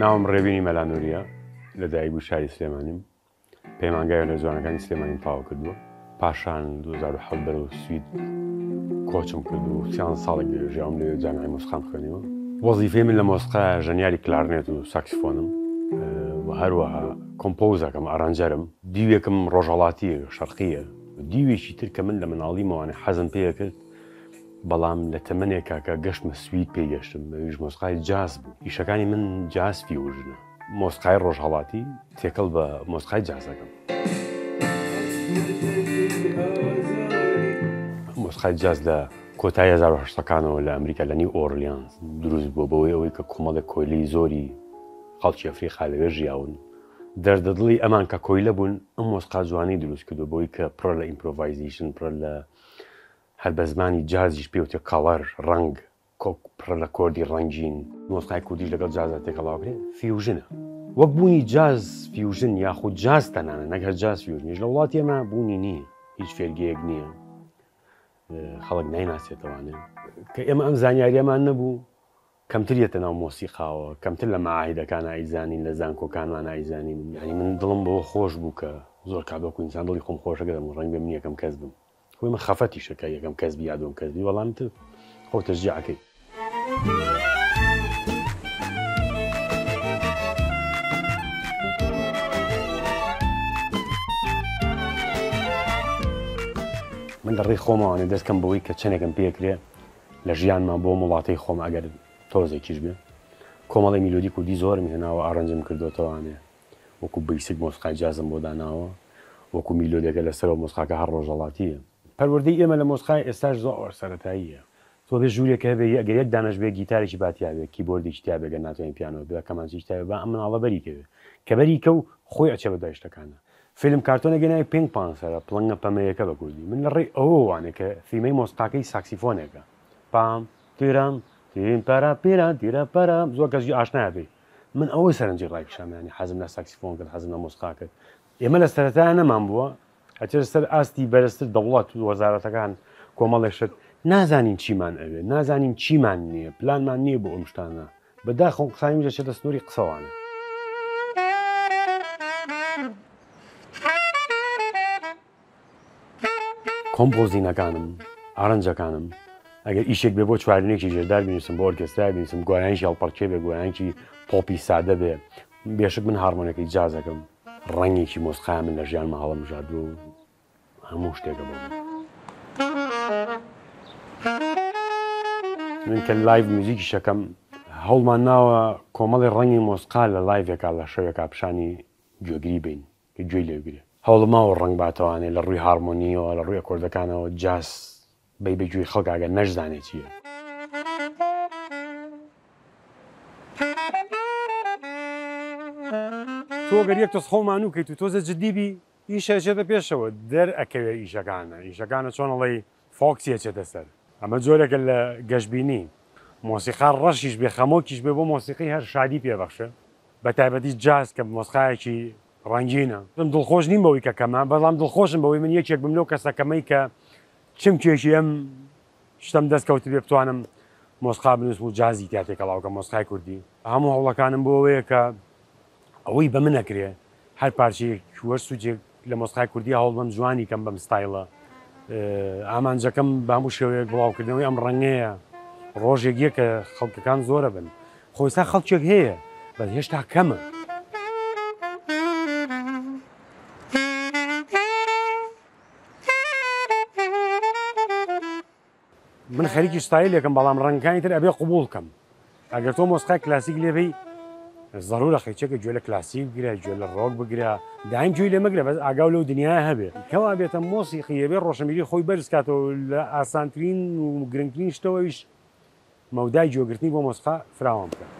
ناوم ڕێبینی مەلا نوریە، لە دایک بووی شاری سلێمانیم. پەیمانگای هونەرە جوانەکانی سلێمانیم تەواو کردووە. پاشان 2007 بەرەو سوید کۆچم کرد و سیانزە ساڵێک لەوێ ژیاوم، لەوێ جامیعەی مۆسیقام خوێنیوە. وەزیفەی من لە مۆسیقا ژەنیاری کلارنێت و ساکسیفۆنم و هەروەها compose ەکەم، arranger م. دیوێکم ڕۆژهەڵاتییە، شەرقییە. دیوێکی تر کە من لە مناڵیمەوانێ حەزم پێ ئەکرد، بەڵام لە تەمەنێکا کە گەشتمە سوید پێی گەشتم، ئەویش مۆسیقای جاز بوو. ئیشەکانی من jazz fusion ە. مۆسیقای ڕۆژهەڵاتی تێکەڵ بە مۆسیقای جازەکەم. مۆسیقای جاز لە کۆتایی 1800ەکانەوە لە ئەمریکا لە نیو ئۆرلیانز دروست بووە، بەوەی ئەوەی کە کۆمەڵێک کۆیلەی زۆری خەڵکی ئەفریقا لەوێ ژیاون، دەردەدڵی ئەمان کە کۆیلە بوون ئەم مۆسیقا جوانەی دروست کردووە، بەوەی کە پڕە لە improvisation، پڕە لە هەر بە زمانی جازیش پێوتێ color، ڕەنگ، کۆک پڕە لە کۆردی ڕەنگین. مۆسیقای کوردیش لەگەڵ جازا تێکەڵاوکرێ fusion ە. وەک بوونی jazz fusion یاخود جاز تەنانە نەک هەر jazz fusion یش لە وڵاتی ئێمە بوونی نییە، هیچ فێرگەیەک نییە، خەڵک نایناسێتەوانێ. کە ئێمە ئەم زانیارییەمان نەبوو کەمتر یەتە ناو مۆسیقاوە، کەمتر لە مەعاهیدەکانا ئەیزانین، لە زانکۆکانمانا ئەیزانین. یانی من دڵم بەوە خۆش بوو کە زۆر کات وەکوو ئینسان دڵی خۆم خۆشە کە دەم ڕەنگبێ من یەکەم کەس بم. خۆی من خەفەتیشە کە یەکەم کەس بی یا دووەم کەس بی بەڵام تر خۆ تەشجیعەکەی. من لە ڕێی خۆمەوانێ دەست کەم بەوەی کە چەندێکم پێکرێ لە ژیانمان بۆ وڵاتەی خۆم ئەگەر تۆزێکیش بێ کۆمەڵی میلۆدی کوردی زۆرم هێناوە arrange م کردوتەوانێ وەکو basic مۆسیقای جازم بۆ داناوە وەکو میلۆدێکە لەسەرەوە مۆسیقاکە هەر ڕۆژهەڵاتییە. پەروەردەی ئێمە لە مۆسیقای ئێستاش زۆر سەرەتاییە. تۆ ئەبێ ژوورێک هەبێ ئەگەر یەک دانەش بێ گیتارێکی با تیا بێ کیبۆردێکی تیا بێ گەر ناتوانی پیانۆ بێ کەمانچێکی تیا بێ با ئەم مناڵە بەری کەوێ کە بەری کەو خۆی ئەچێ بە دوای شتەکانا. فیلم کارتۆنێک ناوی Pink Panther ە پڵنگە پەمەیەکە بە کوردی من لە ڕێی ئەوەوە وانێ کە ثیمەی مۆسیقاکەی ساکسیفۆنێکە پام تیرام تیرین پارا پیران تیرا پارا زۆر کەس ئاشنایە پێی من ئەوەی سەرنجی ڕاکیشام یانی حەزم لە ساکسیفۆن کرد حەزم لە مۆسیقا کرد ئێمە لە سەرەتایە نەمان بووە ئەچێتە سەر ئاستی بەرزتر دەوڵەت و وەزارەتەکان کۆمەڵێک شت نازانین چیمان ئەوێ نازانین چیمان نییە پلانمان نییە بۆ ئەم شتانە بەداخەوە قسانی دەچێتە سنووری قسەوانە. composing ەکانم، arrange ەکانم، ئەگەر ئیشێک بێ بۆ چوارینێکی ژێردار بینووسم، بۆ ئۆرکێسترای بینووسم، گۆرانیی هەڵپەڕکێ بێ، گۆرانیی پۆپی سادە بێ، بێشک من هارمۆنەکەی جازەکەم. ڕەنگێکی مۆسیقای من لە ژیانما هەڵمبژاردووە و هەموو شتێکە بۆ من. من کە live میوزیکیش ئەکەم، هەوڵمان ناوە کۆمەڵی ڕەنگی مۆسیقا لە live ێکا، لە شەوێکا پیشانی گوێگری بەین. کە گوێی لێ بگرێ. هەوڵم ماوە ڕەنگ باتەوانێ لە ڕووی هارمۆنییەوە، لە ڕووی ئەکۆردەکانەوە جاز بەی بە گوێی خەڵک ئەگەر نەشزانێ چییە. تۆ گەر یەک تۆز خۆو مانوو کەیت و تۆزێ جدی بی ئیش ئەچێتە پێشەوە دەر ئەکەوێ ئیشەکانە ئیشەکانە چۆن ئەڵێی focus ی ئەچێتە سەر ئەمە جۆرێکە لە گەشبینی مۆسیقا ڕەشیش بێ خەمۆکیش بێ بۆ مۆسیقی هەر شادی پێ بەخشێ بە تایبەتی جاز کە مۆسیقایەکی ڕەنگینە. من دڵخۆش نیم بەوەی کە کەمە، بەڵام دڵخۆشم بەوەی من یەکێک بم لەو کەسە کەمەی کە چمکێکی ئەم شتەم دەست کەوتبێ بتوانم مۆسیقا بنووسم و جازی تیا تێکەڵاو کەم، مۆسیقای کوردی. هەموو هەوڵەکانم بۆ ئەوەیە کە ئەوەی بە من ئەکرێ هەر پارچەیەک وەر سوچێک لە مۆسیقای کوردی هەوڵ بەم جوانی کەم بەم ستایلە. ئامانجەکەم بە هەموو شێوەیەک بڵاوکردنەوەی ئەم ڕەنگەیە. ڕۆژێک یە کە خەڵکەکان زۆرە بن. خۆ ئێستا خەڵکێک هەیە بەس هێشتا کەمە. من خەریکی ستایلێکم بەڵام ڕەنگەکانی تر ئەبێ قبوڵ کەم ئەگەر تۆ مۆسیقای کلاسیک لێ بی زەرورە قەیچەکە گوێ لە کلاسیک بگرە گوێ لە ڕۆک بگرە دایم گوێی لێ مەگرە بەس ئاگاو لەو دنیایە هەبێ کەوا بێتە مۆسیقی ئەبێ ڕۆشنبیری خۆی بەرز کاتەوە لە ئاسانترین و گرنگترین شتەوەیش مەودای گوێگرتنی بۆ مۆسیقا فراوان بکات.